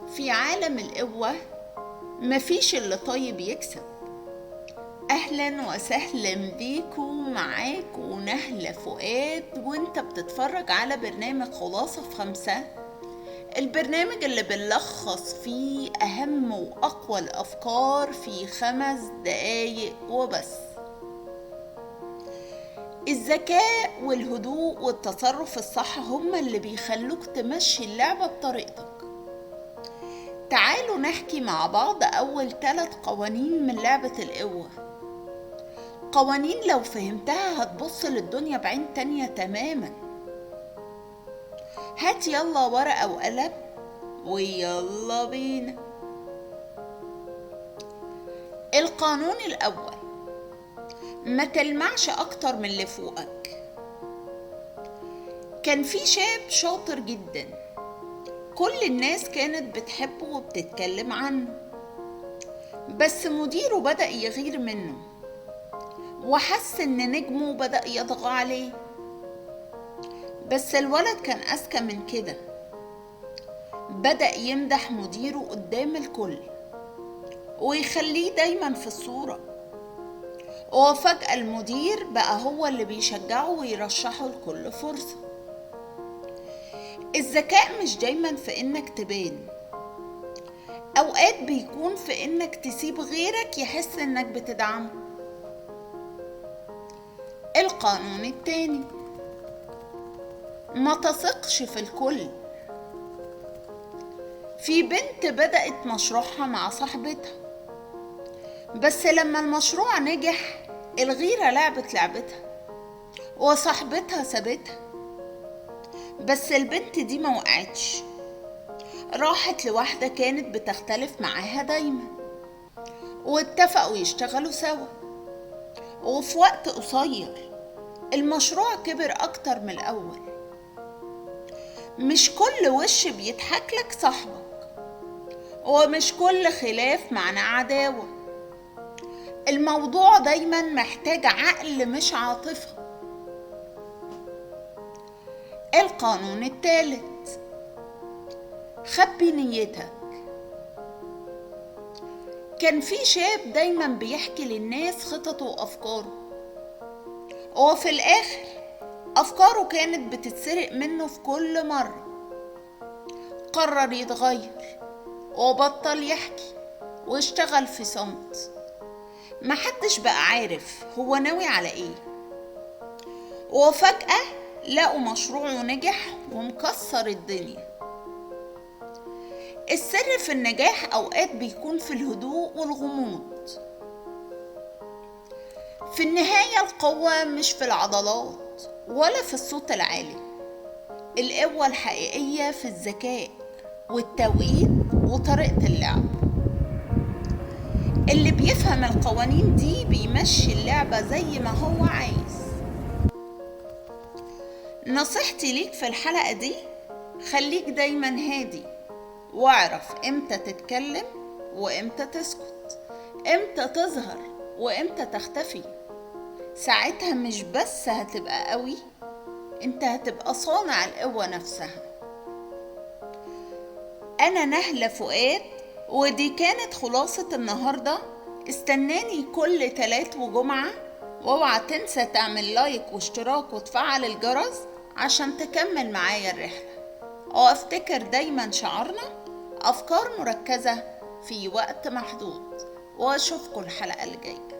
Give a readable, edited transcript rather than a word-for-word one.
في عالم القوة مفيش اللي طيب يكسب. أهلا وسهلا بيكم، معاكم نهلة فؤاد وانت بتتفرج على برنامج خلاصة في 5، البرنامج اللي بنلخص فيه أهم وأقوى الأفكار في 5 دقايق وبس. الذكاء والهدوء والتصرف الصح هما اللي بيخلوك تمشي اللعبة بطريقتك. تعالوا نحكي مع بعض أول 3 قوانين من لعبة القوة، قوانين لو فهمتها هتبص للدنيا بعين تانية تماما. هات يلا ورقة وقلم ويلا بينا. القانون الأول، ما تلمعش أكتر من اللي فوقك. كان في شاب شاطر جدا، كل الناس كانت بتحبه وبتتكلم عنه، بس مديره بدأ يغير منه وحس إن نجمه بدأ يطغى عليه. بس الولد كان أذكى من كده، بدأ يمدح مديره قدام الكل ويخليه دايما في الصورة، وفجأة المدير بقى هو اللي بيشجعه ويرشحه لكل فرصة. الذكاء مش دايما في إنك تبان، أوقات بيكون في إنك تسيب غيرك يحس إنك بتدعمه. القانون التاني، ما تثقش في الكل. في بنت بدأت مشروعها مع صاحبتها، بس لما المشروع نجح الغيرة لعبت لعبتها وصاحبتها سابتها. بس البنت دي ما وقعتش، راحت لواحدة كانت بتختلف معاها دايما، واتفقوا يشتغلوا سوا، وفي وقت قصير المشروع كبر أكتر من الأول. مش كل وش بيضحك لك صاحبك، ومش كل خلاف معناه عداوة. الموضوع دايما محتاج عقل مش عاطفة. القانون الثالث، خبي نيتك. كان في شاب دايما بيحكي للناس خططه وأفكاره، وفي الآخر أفكاره كانت بتتسرق منه في كل مرة. قرر يتغير وبطل يحكي واشتغل في صمت، محدش بقى عارف هو ناوي على ايه. وفجأة لقوا مشروعه نجح ومكسر الدنيا. السر في النجاح أوقات بيكون في الهدوء والغموض. في النهاية القوة مش في العضلات ولا في الصوت العالي، القوة الحقيقية في الذكاء والتوقيت وطريقة اللعب. اللي بيفهم القوانين دي بيمشي اللعبة زي ما هو عايز. نصيحتي ليك في الحلقة دي، خليك دايما هادي واعرف امتى تتكلم وامتى تسكت، امتى تظهر وامتى تختفي. ساعتها مش بس هتبقى قوي، انت هتبقى صانع القوة نفسها. انا نهلة فؤاد، ودي كانت خلاصة النهاردة. استناني كل 3 وجمعة، واوعى تنسى تعمل لايك واشتراك وتفعل الجرس عشان تكمل معايا الرحلة. وافتكر دايما شعارنا، أفكار مركزة في وقت محدود. واشوفكم الحلقة الجاية.